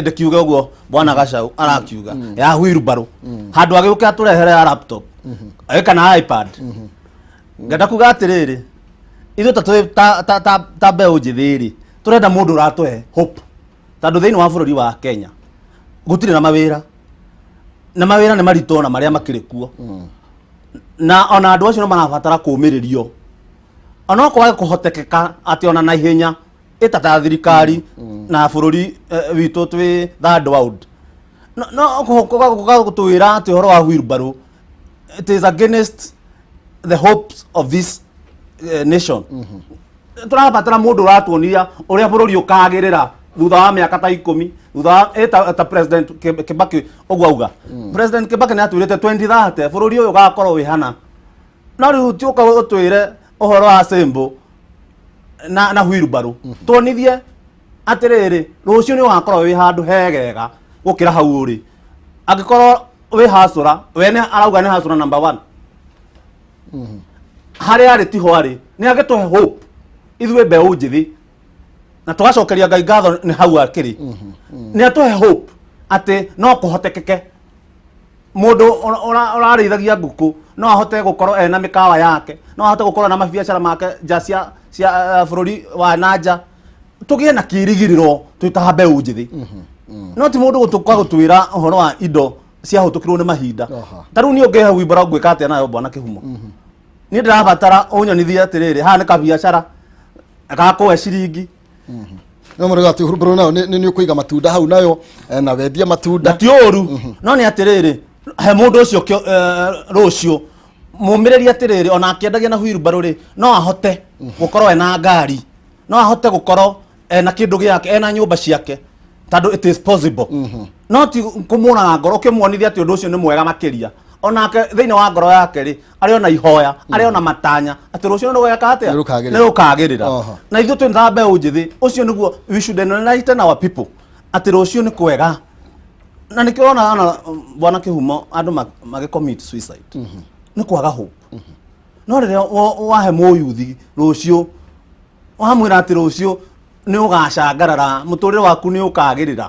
ndĩkiuge ũguo bwana Gacau arakiuga ya wheelbarrow, handũ agĩũke atũrehere ya laptop ĩ kana iPad. Ngenda kuga atĩrĩrĩ, ithuĩ ta twĩ ta mbeũ njĩthĩ rĩ, tũrenda mũndũ ũratũhe hope, tondũ thĩinĩ wa bũrũri wa Kenya gũtirĩ na mawĩra, na mawĩra nĩ maritũ ona marĩa makĩrĩ kuo, na ona andũ acio no marabatara kũũmĩrĩrio, ona kwage kũhotekeka atĩ ona na ihenya ĩta ta thirikari na bũrũri witũ twĩ third world, no gũtwĩra atĩ ũhoro wa wheelbarrow, it is against the hopes of this nation. Tũrabatara mũndũ ũratuonia ũrĩa bũrũri ũkagĩrĩra thutha wa mĩaka ta 10, thutha wa ta President Kibaki ũguo auga. President Kibaki nĩ atwĩrĩte 2030 bũrũri ũyũ ũgakorwo wĩ hana, no rĩu ti ũka ũtwĩre ũhoro wa symbol na wheelbarrow. Tuonithie atĩrĩrĩ, rũciũ nĩ ũgakorwo wĩ handũ hegega gũkĩra hau ũrĩ. Angĩkorwo wĩ hacũra, we nĩ arauga nĩ hacũra number one, harĩa arĩ tiho arĩ, nĩ agĩtũhe hope ithuĩ mbeũ njĩthĩ, na tũgacokeria Ngai ngatho nĩ hau akĩrĩ. Nĩ atũhe hope atĩ no kũhotekeke mũndũ ũrarĩithagia ngũkũ no ahote gũkorwo ena mĩkawa yake, no ahote gũkorwo na mabiacara make nja cia bũrũri wa na nja. Tũgĩe na kĩrigirĩro twĩ ta mbeũ njĩthĩ, no ti mũndũ gũtũka gũtwĩra ũhoro wa indo ciahũtũkirwo nĩ mahinda. Ta rĩu niĩ ũngĩhe wheelbarrow ngwĩka atĩa nayo, bwana Kĩhumo? Niĩ ndĩrabatara ũnyonithie atĩrĩrĩ, haha nĩ kabiacara gakũhe ciringi. No mũrega atĩ wheelbarrow nayo nĩ ũkũiga matunda hau nayo, na wendie matunda. Na ti ũru, no nĩ atĩrĩrĩ, he mũndũ ũcio rũciũ mũmĩrĩrie atĩrĩrĩ, ona akĩendagia na wheelbarrow rĩ, no ahote gũkorwo ena ngari, no ahote gũkorwo ena kĩndũ gĩake, ena nyũmba ciake, tondũ it is possible. No ti kũmũraga ngoro, ũkĩmuonithia atĩ ũndũ ũcio nĩ mwega makĩria, onake thĩinĩ wa ngoro yake rĩ, arĩ ona ihoya, arĩ ona matanya atĩ rũciũ nĩ rũgeka atĩa? Nĩ rũkagĩrĩra. Nĩ rũkagĩrĩra. Na ithuĩ twĩ ta mbeũ njĩthĩ, ũcio nĩguo we should enlighten our people atĩ rũciũ nĩ kwega. Na nĩkĩo ũrona ona bwana Kĩhumo andũ magĩ commit suicide nĩ kwaga hope. No rĩrĩa wahe mũyuthi rũciũ, wamwĩra atĩ rũciũ nĩ ũgacangarara, mũtũrĩre waku nĩ ũkagĩrĩra,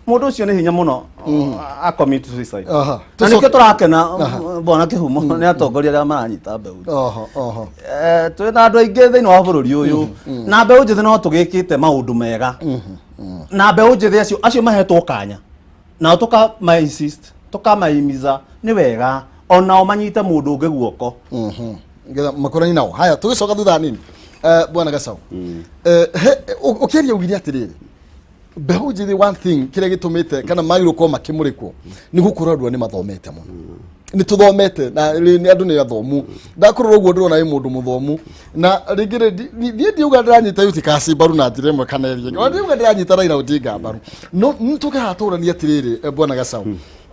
mũndũ ũcio nĩ hinya mũno a commit suicide. Na nĩkĩo tũrakena, bwana Kĩhumo, nĩ atongoria arĩa maranyita mbeũ. Oho, oho. Twĩ na andũ aingĩ thĩinĩ wa bũrũri ũyũ na mbeũ njĩthĩ, no tũgĩkĩte maũndũ mega na mbeũ njĩthĩ acio mahetwo kanya, nao tũkama insist, tũkamaimiza nĩ wega onao manyite mũndũ ũngĩ guoko. Ngetha makorani nao. Haya, tũgĩcoka thutha hanini. Bwana Gacau, ũkĩaria ugire atĩrĩrĩ, mbeũ njĩthĩ, one thing kĩrĩa gĩtũmĩte kana magĩrĩirwo gũkorwo makĩmũrĩkwo nĩ gũkorwo andũ aya nĩ mathomete mũno, nĩ tũthomete na nĩ andũ nĩ athomu. Ndakũrora ũguo ndĩrona wĩ mũndũ mũthomu, na rĩngĩ rĩ, niĩ ndiuga ndĩranyita Eutychus mbaru na njĩra ĩmwe kana ĩrĩa ĩngĩ, ona ndiuga ndĩranyita Raila Odinga mbaru, no nĩ tũke haha tũranie atĩrĩrĩ, bwana Gacau,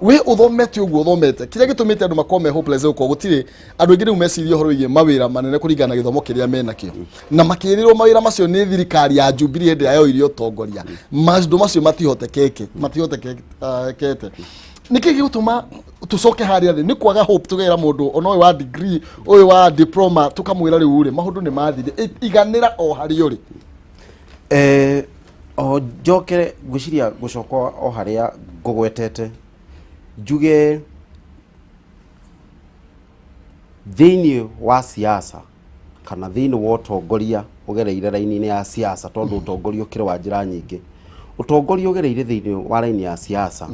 we ũthomete ũguo ũthomete, kĩrĩa gĩtũmĩte andũ makorwo me hopeless gũkorwo gũtirĩ andũ aingĩ rĩu meciria ũhoro wĩgiĩ mawĩra manene kũringana na gĩthomo kĩrĩa menakĩo, na makĩrĩrwo mawĩra macio nĩ thirikari ya Jubilee hĩndĩ ĩrĩa yoire ũtongoria, maũndũ macio matihotekete. Nĩkĩ gĩgũtũma Tucoke harĩa thĩ, nĩ kwaga hope. Tũgera mũndũ ona ũyũ wa degree, ũyũ wa diploma, tũkamwĩra rĩu rĩ maũndũ nĩ mathire. Iganĩra o harĩa ũrĩ. O njokere ngwĩciria gũcoka o harĩa ngũgwetete, njuge thĩinĩ wa siasa kana thĩinĩ wa ũtongoria ũgereire raini-inĩ ya siasa, tondũ ũtongoria ũkĩrĩ wa njĩra nyingĩ, ũtongoria ũgereire thĩinĩ wa raini ya siasa,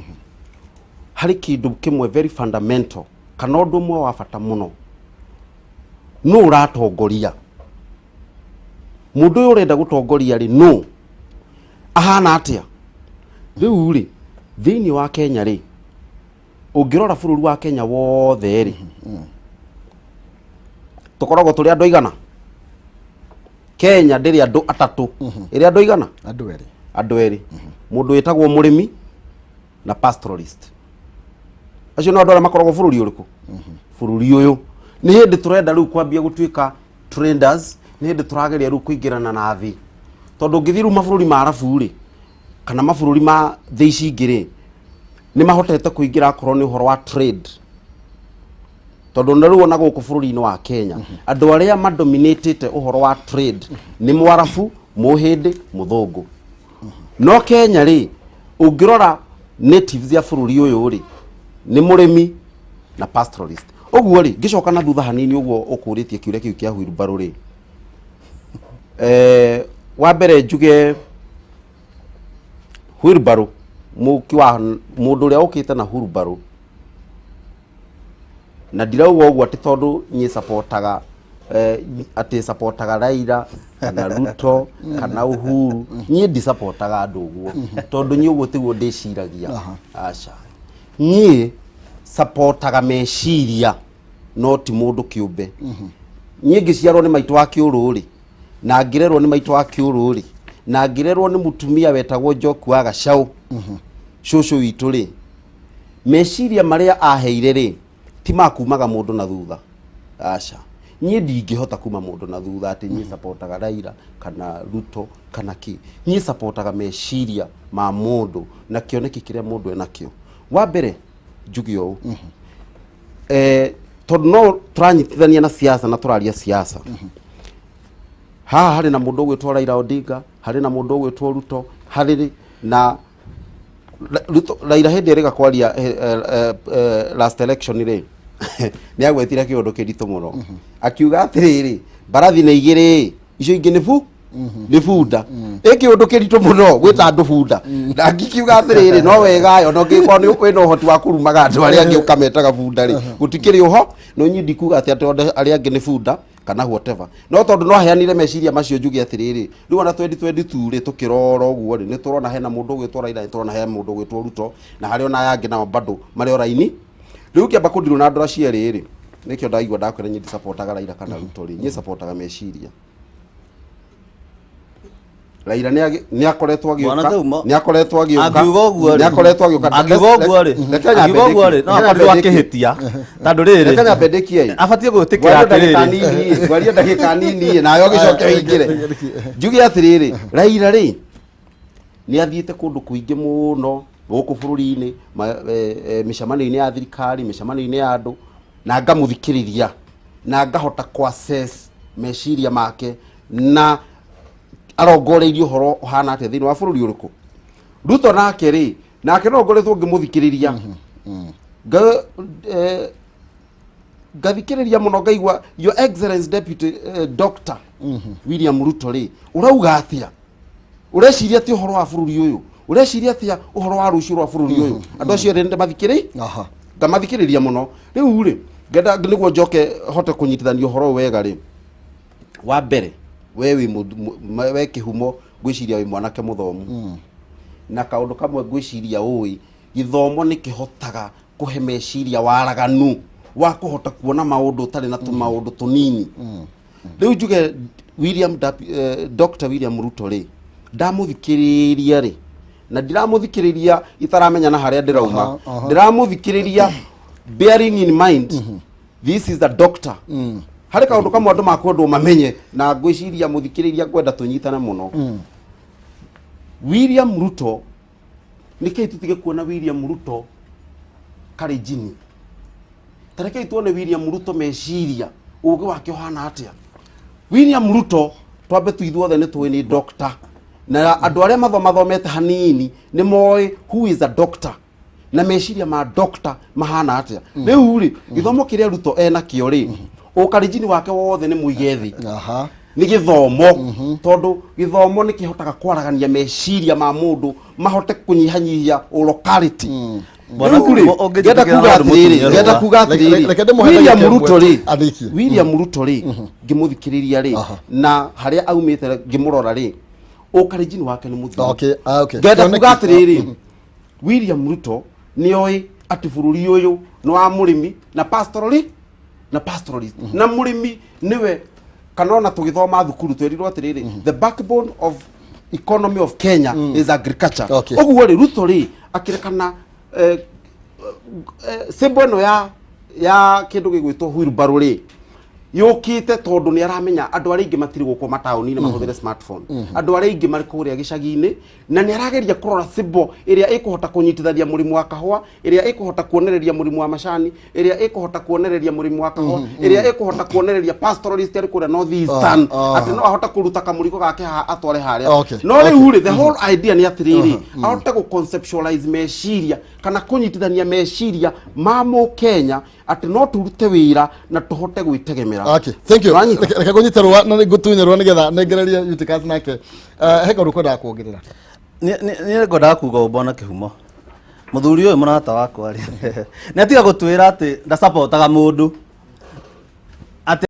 harĩ kĩndũ kĩmwe very fundamental kana ũndũ ũmwe wa bata mũno. Nũ ũratongoria? Mũndũ ũyũ ũrenda gũtongoria rĩ, nũ ahana atĩa? Rĩu rĩ, thĩinĩ wa Kenya rĩ, ũngĩrora bũrũri wa Kenya wothe rĩ, tũkoragwo tũrĩ andũ aigana? Kenya ndĩrĩ andũ atatũ, ĩrĩ andũ aigana? Andũ erĩ. Andũ erĩ, mũndũ wĩtagwo mũrĩmi na pastoralist. Acio no andũ arĩa makoragwo bũrũri ũrĩkũ? Bũrũri ũyũ. Nĩ hĩndĩ tũrenda rĩu kwambia gũtuĩka traders, nĩ hĩndĩ tũrageria rĩu kũingĩrana na thĩ, tondũ ũngĩthiĩ rĩu mabũrũri ma arabu rĩ, kana mabũrũri ma thĩ ici ingĩ rĩ, nĩ mahotete kũingĩra akorwo nĩ ũhoro wa trade, tondũ na rĩu ona gũkũ bũrũri-inĩ wa Kenya andũ arĩa madominatĩte ũhoro wa trade nĩ mwarabu, mũhĩndĩ, mũthũngũ. No Kenya rĩ, ũngĩrora natives ya bũrũri ũyũ rĩ, nĩ mũrĩmi na pastoralist. Ũguo rĩ, ngĩcoka na thutha hanini ũguo ũkũrĩtie kĩũria kĩu kĩa wheelbarrow rĩ, wa mbere njuge wheelbarrow, mũki wa mũndũ ũrĩa ũkĩte na wheelbarrow, na ndirauga ũguo atĩ tondũ niĩ supportaga atĩ supportaga Raila kana Ruto kana Uhuru. Niĩ ndisupportaga andũ ũguo, tondũ niĩ ũguo tiguo ndĩciragia. Aca, niĩ supportaga meciria no ti mũndũ kĩũmbe. Niĩ ngĩciarwo nĩ maitũ wa kĩũrũ rĩ, na ngĩrerwo nĩ maitũ wa kĩũrũ rĩ, na ngĩrerwo nĩ mũtumia wetagwo Njoku wa Gacaũ, cũcũ witũ rĩ, meciria marĩa aheire rĩ, ti ma kumaga mũndũ na thutha. Aca, niĩ ndingĩhota kuma mũndũ na thutha atĩ niĩ supportaga Raila kana Ruto kana kĩ. Niĩ supportaga meciria ma mũndũ na kĩoneki kĩrĩa mũndũ enakĩo. Wa mbere njuge ũũ, tondũ no tũranyitithania na siasa na tũraria siasa haha, harĩ na mũndũ ũgwĩtwo Raila Odinga, harĩ na mũndũ ũgwĩtwo Ruto, harĩ na Ruto. Raila hĩndĩ ĩrĩga kwaria last election rĩ, nĩ agwetire kĩũndũ kĩritũ mũno, akiuga atĩrĩrĩ, mbarathi nĩ igĩrĩ, icio ingĩ nĩ bu nĩ bunda. Ĩ kĩũndũ kĩritũ mũno gwĩta andũ bunda, na ngikiuga atĩrĩrĩ, no wega yo no ngĩkorwo nĩ wĩna ũhoti wa kũrumaga andũ arĩa angĩ ũkametaga bunda rĩ, gũtikĩrĩ ũho. No niĩ ndikuga atĩ andũ arĩa angĩ nĩ bunda kana whatever, no tondũ no aheanire meciria macio, njuge atĩrĩrĩ, rĩu ona 2022 rĩ, tũkĩrora ũguo rĩ, nĩ tũrona hena mũndũ ũgwĩtwo Raila, nĩ tũrona hena mũndũ ũgwĩtwo Ruto, na harĩ ona aya angĩ nao bado marĩ o raini. Rĩu ngĩamba kũndirwo na ndora cierĩ rĩ, nĩkĩo ndaigua ndakwĩra niĩ ndisupportaga Raila kana Ruto rĩ, niĩ supportaga meciria. Raila nĩ akoretwo Bwana agĩũka Thaumo, nĩ akoretwo agĩũka angiuga ũguo rĩ, nĩ akoretwo agĩũka. Angiuga ũguo rĩ, Reke nyambe angiuga ũguo rĩ, ndĩkie. no Reke akorirwo nyambe ndĩkie. akĩhĩtia, tondũ rĩrĩ Reke nyambe ndĩkie ĩ. abatiĩ gwĩtĩkĩra Ngwaria ndagĩka atĩrĩrĩ nini, ngwaria ndagĩka nini nawe ũgĩcoke ũingĩre. Njuge atĩrĩrĩ, Raila rĩ, nĩ athiĩte kũndũ kũingĩ mũno gũkũ bũrũri-inĩ, mĩcemanio-inĩ ya thirikari, mĩcemanio-inĩ ya andũ, na ngamũthikĩrĩria na ngahota kũ assess meciria make na arongoreirie ũhoro ũhana atĩa thĩinĩ wa bũrũri ũrĩkũ. Ruto nake rĩ, nake no ngoretwo ngĩmũthikĩrĩria, ngathikĩrĩria mũno, ngaigua Your Excellency Deputy Dr. William Ruto rĩ, ũrauga atĩa? Ũreciria atĩa ũhoro wa bũrũri ũyũ? Ũreciria atĩa ũhoro wa rũciũ rwa bũrũri ũyũ? Andũ acio erĩ nĩndĩmathikĩrĩ ngamathikĩrĩria mũno. Rĩu rĩ, ngenda nĩguo njoke hote kũnyitithania ũhoro ũyũ wega rĩ, wa mbere we wĩ we kĩhumo, ngwĩciria wĩ mwanake mũthomu, na kaũndũ kamwe ngwĩciria ũĩ, gĩthomo nĩ kĩhotaga kũhe meciria waraganu wa kũhota kuona maũndũ ũtarĩ na tũmaũndũ tũnini. Rĩu njuge William Dr. William Ruto rĩ, ndamũthikĩrĩria rĩ, na ndiramũthikĩrĩria itaramenya na harĩa ndĩrauma. Ndĩramũthikĩrĩria bearing in mind this is the doctor. Harĩ kaũndũ kamwe andũ makwendwo mamenye, na ngwĩciria mũthikĩrĩria ngwenda tũnyitane mũno. William Ruto, nĩkĩĩ tũtige kuona William Ruto karĩ jini? Ta rekei tuone William Ruto meciria ũgĩ wake ũhana atĩa. William Ruto, twambe tu ithuothe nĩ tũĩ nĩ doctor, na andũ arĩa mathomathomete hanini nĩ moĩ who is a doctor na meciria ma doctor mahana atĩa. Rĩu rĩ, gĩthomo kĩrĩa Ruto enakĩo rĩ, ũkarinjini wake wothe nĩ mũige thĩ. Nĩ gĩthomo, tondũ gĩthomo nĩ kĩhotaga kwaragania meciria ma mũndũ mahote kũnyihanyihia ũlokality. Bwana, Rĩu rĩ, ũngĩnjĩtĩkĩra ngenda kuga na andũ atĩrĩrĩ, mũtumia ngenda rũa. kuga atĩrĩrĩ, Reke ndĩmũhe William ndagĩka ĩmwe Ruto rĩ, arĩkie. William Ruto rĩ, ngĩmũthikĩrĩria rĩ, na harĩa aumĩte ngĩmũrora rĩ, ũkarinjini wake nĩ mũthiru. Okay, ah, okay. Ngenda Kĩoneki- kuga atĩrĩrĩ, William Ruto nĩ oĩ atĩ bũrũri ũyũ nĩ wa mũrĩmi na pastorally na pastoralist, na mũrĩmi nĩwe, kana ona tũgĩthoma thukuru twerirwo atĩrĩrĩ, the backbone of economy of Kenya is agriculture. Ũguo rĩ, Ruto rĩ, akĩrekana symbol ĩno ya kĩndũ gĩgwĩtwo wheelbarrow rĩ, yũkĩte tondũ nĩ aramenya andũ arĩa aingĩ matirĩ gũkũ mataũni-inĩ mahũthĩre smartphone, andũ arĩa aingĩ marĩ kũrĩa gĩcagi-inĩ, na nĩ arageria kũrora symbol ĩrĩa ĩkũhota kũnyitithania mũrĩmi wa kahũa, ĩrĩa ĩkũhota kuonereria mũrĩmi wa macani, ĩrĩa ĩkũhota kuonereria mũrĩmi wa kahũa, ĩrĩa ĩkũhota kuonereria pastoralist arĩ kũrĩa North Eastern, atĩ no ahote kũruta kamũrigo gake haha atware harĩa. No rĩu rĩ, the whole idea nĩ atĩrĩrĩ, ahote gũ conceptualize meciria kana kũnyitithania meciria ma mũkenya atĩ no tũrute wĩra na tũhote gwĩtegemera. Okay, thank you. Wanyita? Reke ngũnyite rũa na ngũtunye rũa nĩgetha nengererie Eutychus nake. He kaũndũ kwendaga kuongerera. Niĩ ngwendaga kuga ũũ, bwana Kĩhumo, mũthuri ũyũ mũrata wakwa rĩ, nĩ atiga gũtwĩra atĩ ndacapotaga mũndũ atĩ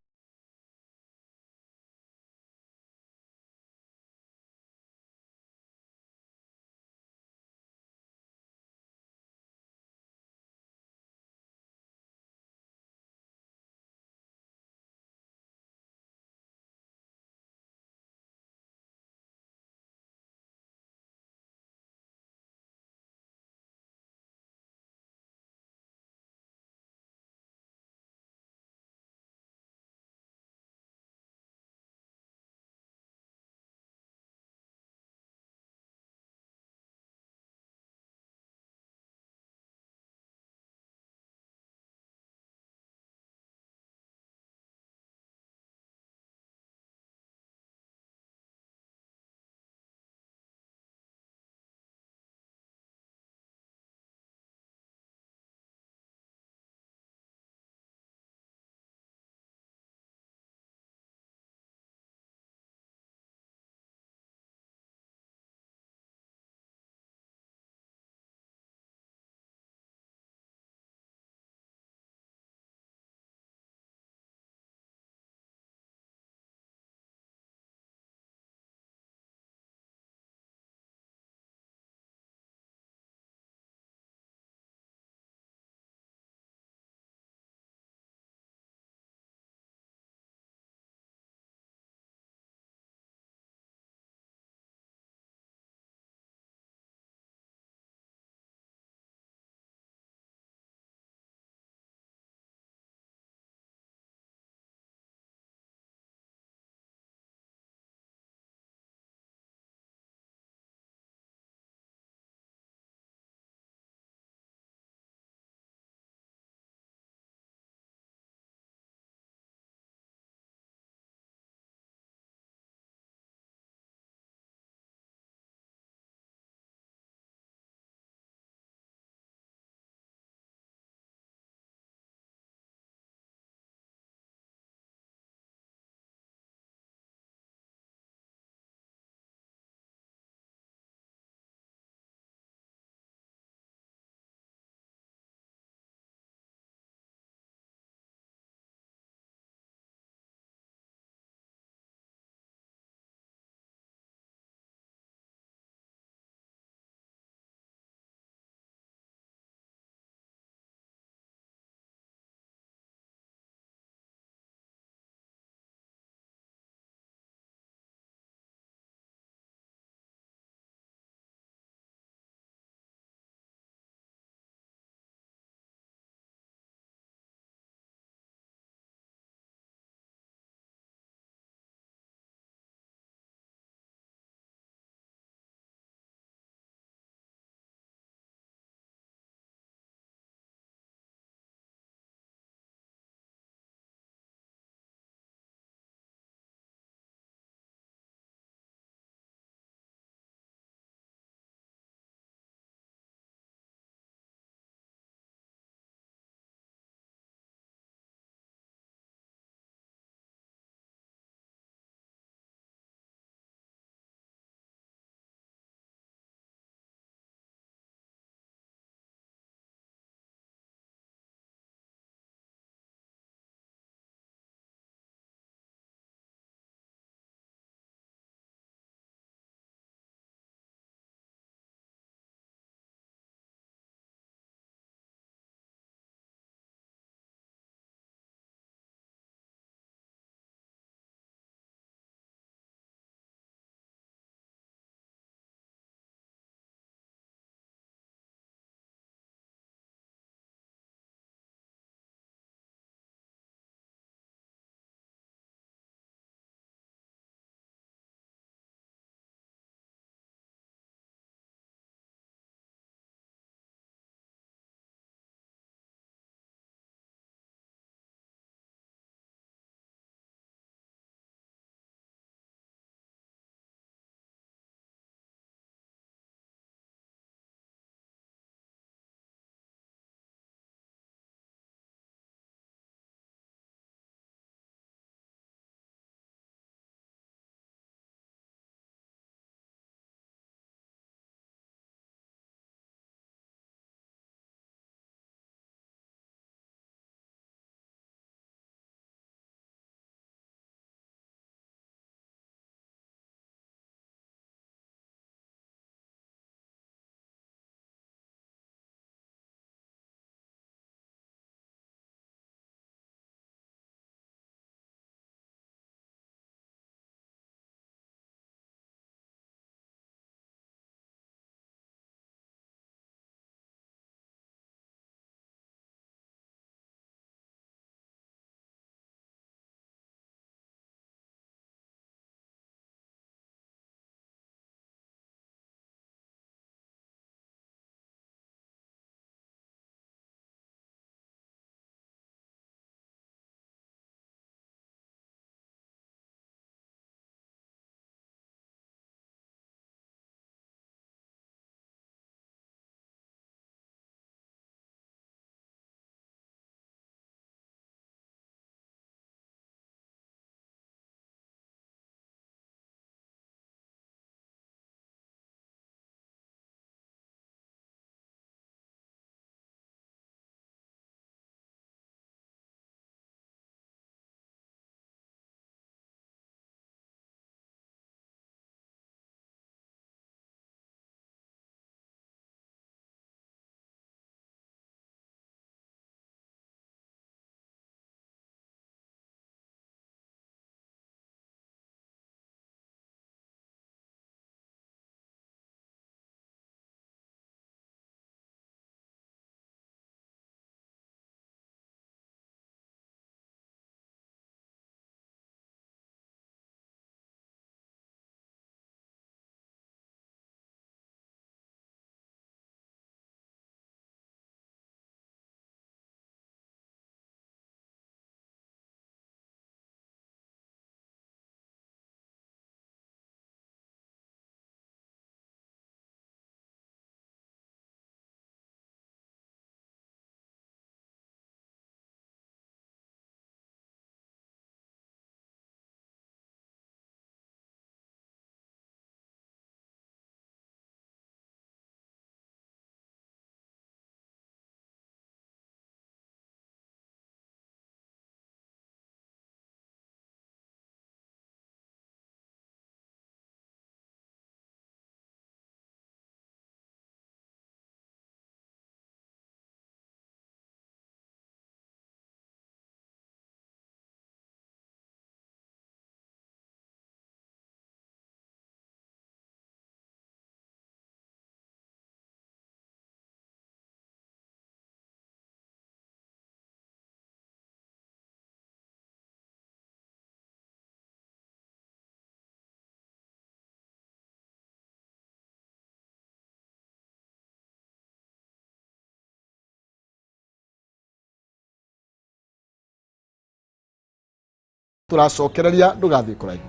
Tũracokereria, ndũgathiĩ kũraihu.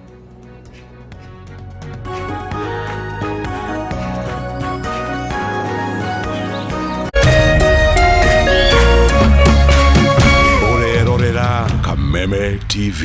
Ũrerorera Kameme TV.